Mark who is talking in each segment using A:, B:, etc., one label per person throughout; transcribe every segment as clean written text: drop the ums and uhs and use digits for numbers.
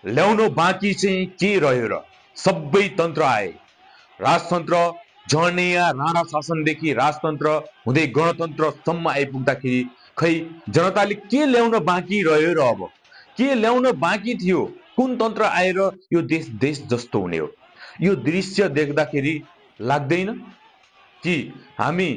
A: ल्याउन बाँकी चाहिँ के रह्यो र? सबै तन्त्र आए। राजतन्त्र झर्निया राणा शासनदेखि राजतन्त्र हुँदै गणतन्त्रसम्म आइपुग्दाखेरि खै जनताले के ल्याउन बाँकी रह्यो र? अब के ल्याउन बाँकी थियो? कुन तन्त्र आएर यो देश देश जस्तो हुने हो? यो दृश्य देख्दाखेरि लाग्दैन कि हामी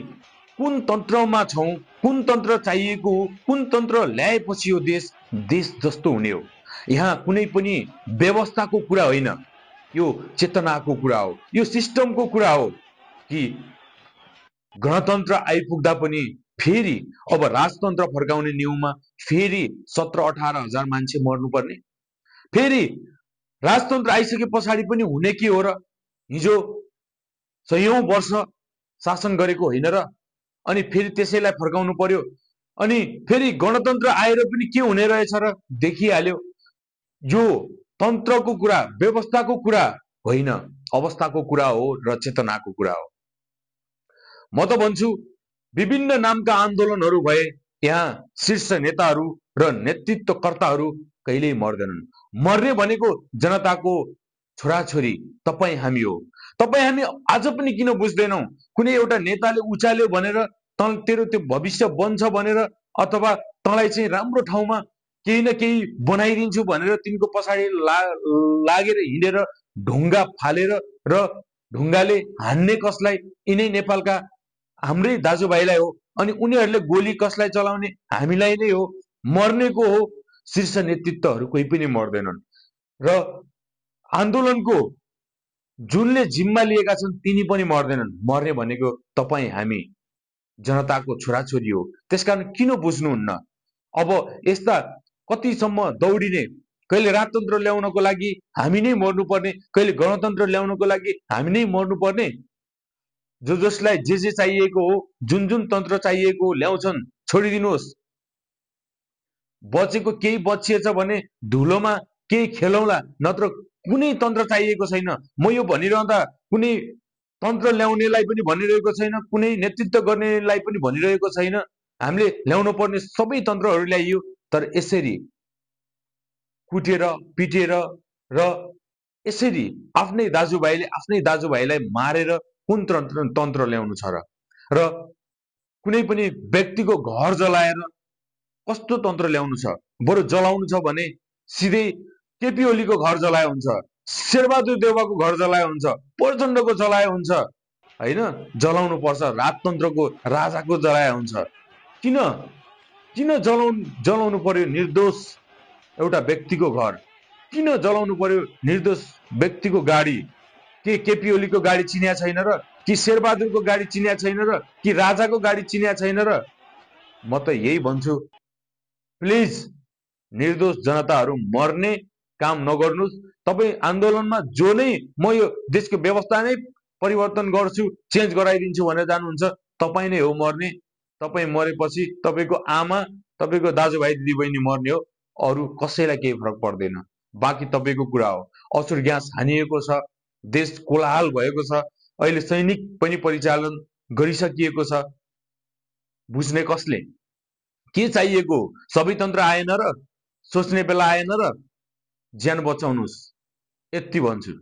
A: कुन तन्त्रमा छौं? कुन तन्त्र चाहिएको हो? कुन तन्त्र ल्याएपछि यो देश देश जस्तो हुने हो? यहाँ कुनै पनि व्यवस्थाको कुरा होइन, यो चेतनाको कुरा हो, यो सिस्टमको कुरा हो कि गणतन्त्र आइपुग्दा पनि फेरि अब राजतन्त्र फर्काउने न्यूमा फेरि 17-18 हजार मान्छे मर्नुपर्ने, फेरि राजतन्त्र आइसके पछाडि पनि हुने के हो र? हिजो सयौं वर्ष शासन गरेको होइन र? अनि फेरि त्यसैलाई फर्काउनु पर्यो। अनि फेरि गणतन्त्र आएर पनि के हुने रहेछ र? देखिहाल्यो। यो तन्त्रको कुरा, व्यवस्थाको कुरा होइन, अवस्थाको कुरा हो र चेतनाको कुरा हो। म त भन्छु विभिन्न नामका आन्दोलनहरू भए, यहाँ शीर्ष नेताहरू र नेतृत्वकर्ताहरू कहिल्यै मर्दैनन्। मर्ने भनेको जनताको छोराछोरी तपाईँ हामी हो। तपाईँ हामी आज पनि किन बुझ्दैनौ? कुनै एउटा नेताले उचाल्यो भनेर तेरो त्यो भविष्य बन्छ भनेर, अथवा तँलाई चाहिँ राम्रो ठाउँमा केही न केही बनाइदिन्छु भनेर तिनको पछाडि लागेर हिँडेर ढुङ्गा फालेर र ढुङ्गाले हान्ने कसलाई? यिनै नेपालका हाम्रै दाजुभाइलाई हो। अनि उनीहरूले गोली कसलाई चलाउने? हामीलाई नै हो। मर्नेको हो शीर्ष नेतृत्वहरू, कोही पनि मर्दैनन्। र आन्दोलनको जुनले जिम्मा लिएका छन् तिनी पनि मर्दैनन्। मर्ने भनेको तपाईँ हामी जनताको छोराछोरी हो। त्यसकारण किन बुझ्नुहुन्न? अब यस्ता कतिसम्म दौडिने, कहिले राजतन्त्र ल्याउनको लागि हामी नै मर्नुपर्ने, कहिले गणतन्त्र ल्याउनको लागि हामी नै मर्नुपर्ने। जो जसलाई जे चाहिएको हो, जुन जुन तन्त्र चाहिएको हो ल्याउँछन्, छोडिदिनुहोस्। बचेको केही बचिएछ भने धुलोमा केही खेलौला, नत्र कुनै तन्त्र चाहिएको छैन। म यो भनिरहँदा कुनै तन्त्र ल्याउनेलाई पनि भनिरहेको छैन, कुनै नेतृत्व गर्नेलाई पनि भनिरहेको छैन। हामीले ल्याउनु पर्ने सबै तन्त्रहरू ल्याइयो, तर यसरी कुटेर पिटेर र यसरी आफ्नै दाजुभाइलाई मारेर कुन तन्त्र ल्याउनु छ र? र कुनै पनि व्यक्तिको घर जलाएर कस्तो तन्त्र ल्याउनु छ? बरु जलाउनु छ भने सिधै केपी ओलीको घर जलाए हुन्छ, शेरबहादुर देउवाको घर जलाए हुन्छ, प्रचण्डको जलाए हुन्छ, होइन? जलाउनु पर्छ, राजतन्त्रको राजाको जलाए हुन्छ। किन किन जलाउनु पर्यो निर्दोष एउटा व्यक्तिको घर? किन जलाउनु पर्यो निर्दोष व्यक्तिको गाडी? के केपी ओलीको गाडी चिन्या छैन र? कि शेरबहादुरको गाडी चिन्या छैन र? कि राजाको गाडी चिन्या छैन र? म त यही भन्छु, प्लिज निर्दोष जनताहरू मर्ने काम नगर्नुहोस्। तपाईँ आन्दोलनमा जो नै म यो देशको व्यवस्था नै परिवर्तन गर्छु, चेन्ज गराइदिन्छु भनेर जानुहुन्छ, तपाईँ नै हो मर्ने। तपाईँ मरेपछि तपाईँको आमा, तपाईँको दाजुभाइ दिदीबहिनी मर्ने हो, अरू कसैलाई केही फरक पर्दैन। बाँकी तपाईँको कुरा हो। असुर ग्यास हानिएको छ, देश कोलाहल भएको छ, अहिले सैनिक पनि परिचालन गरिसकिएको छ। बुझ्ने कसले? के चाहिएको? सबै तन्त्र आएन र? सोच्ने बेला आएन र? ज्यान बचाउनुहोस्, यति भन्छु।